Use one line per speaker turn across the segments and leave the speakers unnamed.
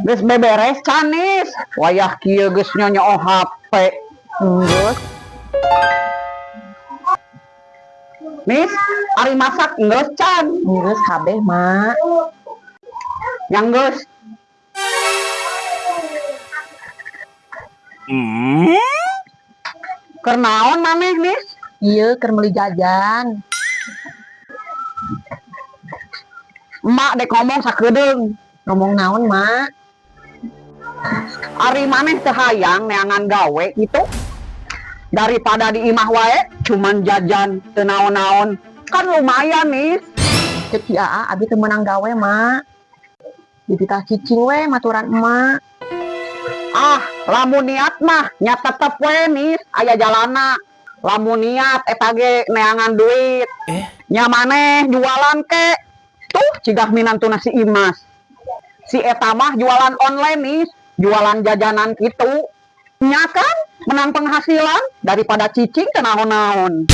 Geus beberes can, Nis? Wayah kieu geus nyonyoo HP.
Geus.
Nis, ari masak geus can?
Geus kabeh, Mak.
Yang geus. Keur naon maneh, Nis?
Ieu keur meuli jajan.
Emak dek ngomong sakedeung.
Ngomong naon, Mak?
Ari maneh teu hayang neangan gawe gitu? Daripada di imah wae cuman jajan teu naon-naon. Kan lumayan, Nis.
Cek si Aa, abi teu meunang gawe, Mak. Dititah cicing we maturan emak.
Ah, lamun niat mah nya tetep we, Nis, aya jalana. Lamun niat eta ge neangan duit. Nya maneh jualan ke. Tuh cigah minantuna si Imas. Si eta mah jualan online, Nis, jualan jajanan gitu. Nya kan menang penghasilan daripada cicing teu naon-naon.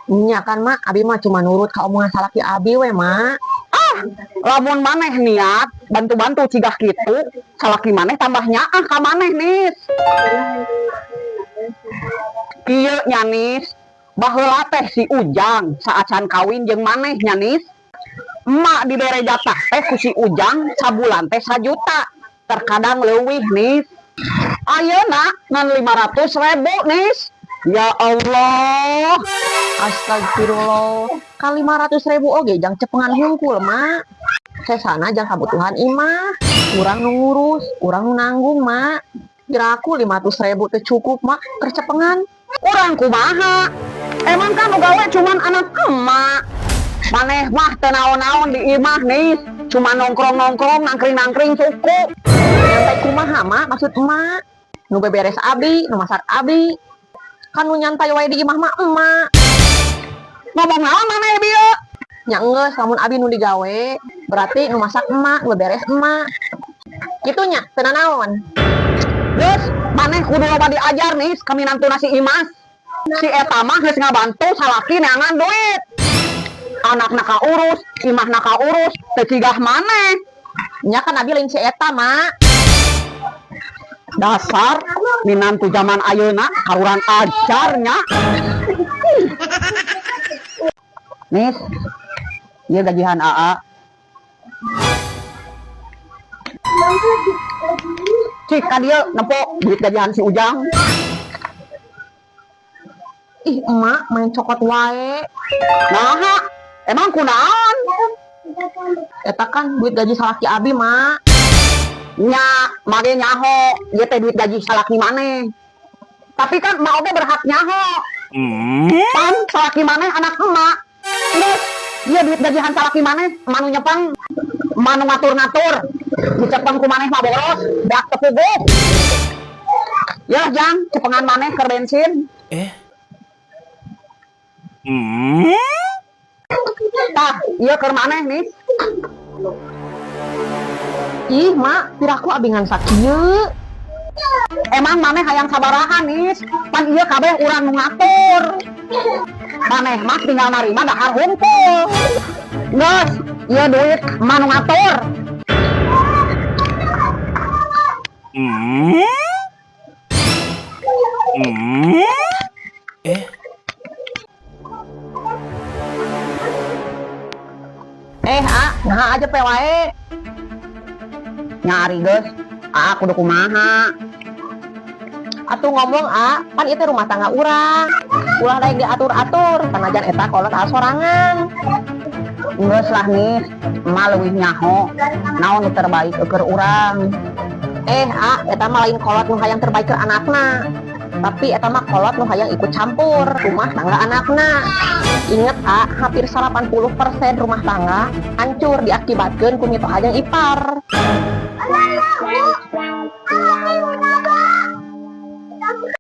Nya kan, Mak, abi mah cuma nurut ka omongan salaki abi we, Mak.
Ah, lamun maneh niat bantu-bantu cigah kitu, salaki maneh tambah nyaah ka maneh, Nis. Kieu nya, Nis, baheula teh si Ujang saacan kawin jeung maneh nya, Nis. Emak dibere jatah teh ku si Ujang sabulan teh 1 juta. Terkadang leuwih, Nis. Ayeuna ngan 500 ribu, Nis. Ya Allah.
Astagfirullah. Kan 500 ribu oge jang cepengan hungkul, Mak. Sesana jang kabutuhan imah. Urang nu ngurus, urang nu nanggung, Mak. Kira aku 500 ribu teh cukup, Mak, keur cepengan.
Urang kumaha? Emang kan nu gawe cuman anak emak. Maneh mah teu naon-naon di imah, Nis. Cuma nongkrong-nongkrong, nangkring-nangkring suku.
Nyantai kumaha, Mak, maksud emak? Nu beberes abi, nu masak abi. Kan nu nyantai wae di imah mah emak.
Ngomong naon maneh bieu?
Nya enggeus, lamun abi nu digawe, berarti nu masak emak, nu beberes emak. Kitu nya, teu nanaon.
Geus, maneh kudu loba diajar, Nis, ka minantuna si Imas. Si eta mah geus ngabantu salaki neangan duit. Anakna kaurus, imahna kaurus, teu cigah maneh.
Nya kan abi lain si eta, Mak.
Dasar minantu zaman ayeuna karuran ajarnya. Nis, ieu gajihan AA. Cik ka dieu nempo duit gajihan si Ujang.
Ih, emak main cokot wae.
Naha, emang kunaon?
Eta kan duit gaji salaki abi, Mak.
Nya, mage nyaho, ieu teh duit gaji salaki maneh. Tapi kan emak oge berhak nyaho. Pan salaki maneh anak emak. Geus, ieu duit gajihan salaki maneh, emak nu nyepeng, emak nu ngatur-ngatur. Dicepeng ku maneh mah boros, beak teu puguh. Ya, Jang, cepengan maneh keur bensin. Tah, ieu keur maneh, Nis.
Ih, Mak, piraku abi ngan sakieu.
Emang maneh hayang sabaraha, Nis? Pan ieu kabeh urang nu ngatur. Maneh mah tinggal narima dahar hungkul. Geus, ieu duit emak nu ngatur.
Ah, nah aja pe wae.
Nyari geus, ah kudu kumaha.
Atuh ngomong, ah, pan itu rumah tangga urang. Ulah daek diatur-atur, sanajan eta kolot sorangan.
Geus lah, Nis, emak leuwih nyaho naon nu terbaik keur urang.
Ah, eta mah lain kolot nu hayang terbaik keur anakna. Tapi eta mah kolot nu hayang ikut campur rumah tangga anakna. Ingat, ah, hampir 80% rumah tangga hancur diakibatkeun ku mitoha jeung ipar.